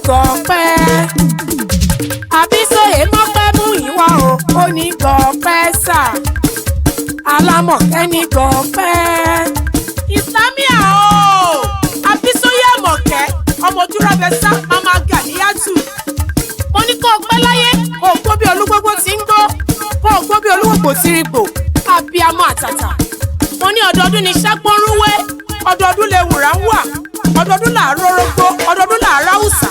Gbọ̀pẹ́ Àbísóyè mọ́pẹ́ mú ìwà o, ó ní gbọ̀pẹ́ sà. Alámọ̀kẹ́ ní gbọ̀pẹ́. Ìslámíà o, Àbísóyè Àmọ̀kẹ́ ọmọ ojúrabẹ́sà mama Gàníyàtù, mo ní kó o pẹ́ láyé, kó o gbó bí olúgbógbó ti ń gbó, kó o gbó bí olúwògbò ti rí gbò, abiyamọ àtàtà. Mo ní ọdọọdún ní ságbónrúwé, ọdọọdún lè wùrà ń wà, ọdọọdún làárọ̀ rógbó, ọdọọdún làárọ̀ àwùsà,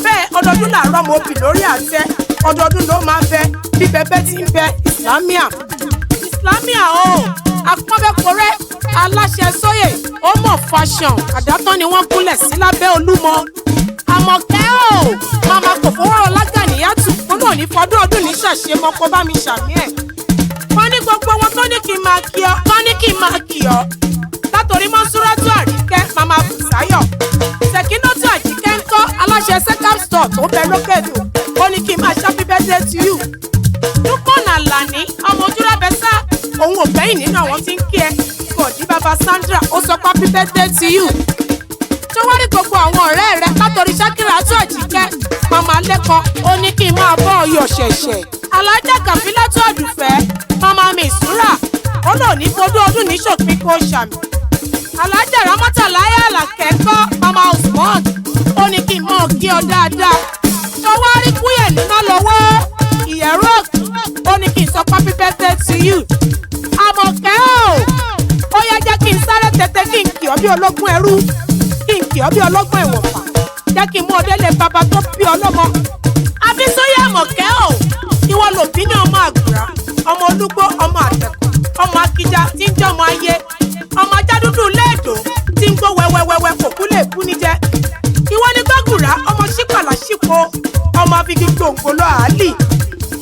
bẹ́ẹ̀ ọdọọdún làárọ̀ mọ́bì lórí àtẹ. Ọdọọdún ló máa bẹ bí bẹbẹ ti ń bẹ. Ìsìlámíà, Ìsìlámíà o, apọ́nbẹ́pọ̀rẹ́, aláṣẹ sóyè ó mọ̀ fashion àdátán ni wọ́n gúnlẹ̀ sí lábẹ́ Olúmọ. Àmọ̀kẹ́ o, màmá kò fọwọ́rọ̀ lágàníyàtù kó náà ní fọdún ọdún ní ṣàṣemọ, kó bá mi ṣàmì ẹ̀. Wọ́n ní gbogbo wọn tó ní kí n máa kí ọ, tó ní kí n máa kí ọ, látòrí Mọ́súrátù Àríkẹ́, màmá Bùsáyọ̀, Ṣèkínátù Àjíkẹ́ ńkọ́, aláṣẹ Second Store tó bẹ lókèdò, ó ní kí n máa happy birthday to you. Lukman Alani ọmọ ojúlábẹ́sà, òun ò gbẹ́yìn nínú àwọn tí ń kí ẹ. Gọ̀dí bàbá Sandra, ó sọ pé happy birthday to you. Tó wá rí gbogbo àwọn ọ̀rẹ́ rẹ látọ̀rí Ṣakiratu Àjíkẹ́, màmá Lẹ́kan, ó ní kí n máa bọ́ ọyọ̀ ṣẹ̀ṣẹ̀. Alájà Kàfílátù Àdùfẹ́, màmá mi ìṣúra, ó lò ní fọdún ọdún ní ṣòpin, kó ṣàmì. Alájà Rámọ́tàláyà Àlàkẹ́ ńkọ́, màmá Usman, ó ní kí n mọ̀ kí ọ dáadáa. Tó wá rí kúyẹ̀ níná lọ́wọ́ ìyẹ̀rọ ọ̀kìn, ó ní kí n sọ happy birthday to you. Àmọ̀kẹ́ o, ó yá, jẹ́ kí n sáré tètè kí n kì ọ́ bí ológun ẹrú, kí n kì ọ́ bí ọlọ́gbọ́n ìwọ̀fà, jẹ́ kí n mú ọdẹ lè bàbá tó bí ọlọ́mọ. Abísóyè Àmọ̀kẹ́ o, ìwọ lòbí ní ọmọ àgùrá, ọmọ olúgbó, ọmọ àtẹ̀kù, ọmọ akíjà tí ń jẹ́ ọmọ ayé, ọmọ ajá dúdú lẹ́ẹ̀dọ́ tí ń gbó wẹ́wẹ́wẹ́wẹ́, kò kú lè kú níjẹ́. Ìwọ ni gbàgùrá, ọmọ sípàlà sípo, ọmọ abigi gbòǹgbò lọ àálì,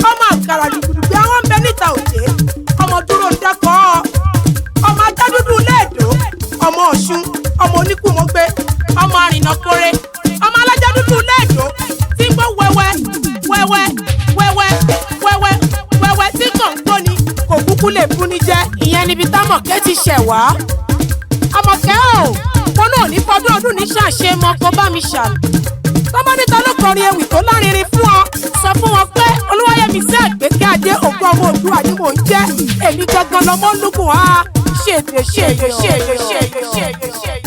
ọmọ àkàrà dùgbùdùgbù àwọn ń bẹ níta òjé, ọmọ dúró ń dákọ̀ ọ́, ọmọ ajá dúdú lẹ́ẹ̀dọ́, ọmọ Ọ̀ṣun, ọmọ oníkùmọ̀gbé, ọmọ arìnàkore, ọmọ alájá dúdú lẹ́ẹ̀dọ́ tí ń gbó wẹ́wẹ́ wẹ́wẹ́ wẹ́wẹ́ wẹ́wẹ́ wẹ́wẹ́ tí kàn ń gbóni, kò kúkú lè bú ní jẹ́. Ìyẹn níbi támọ̀kẹ́ ti ṣẹ̀ wá. Àmọ̀kẹ́ o, wọn náà ní fọdún ọdún ní ṣàṣe mọ, kó bá mi ṣàmì. Tọ́mọ níta ló kọrin ewì tó lárinrin fún ọ, sọ fún wọn pé Olúwayẹmísí Àgbékẹ́ Adé ògùn ọmọ Òdua ni mò ń jẹ́. Èmi gangan lọmọ lùkùn á ṣèdè ṣèdè ṣèdè ṣèdè ṣèdè ṣèdè.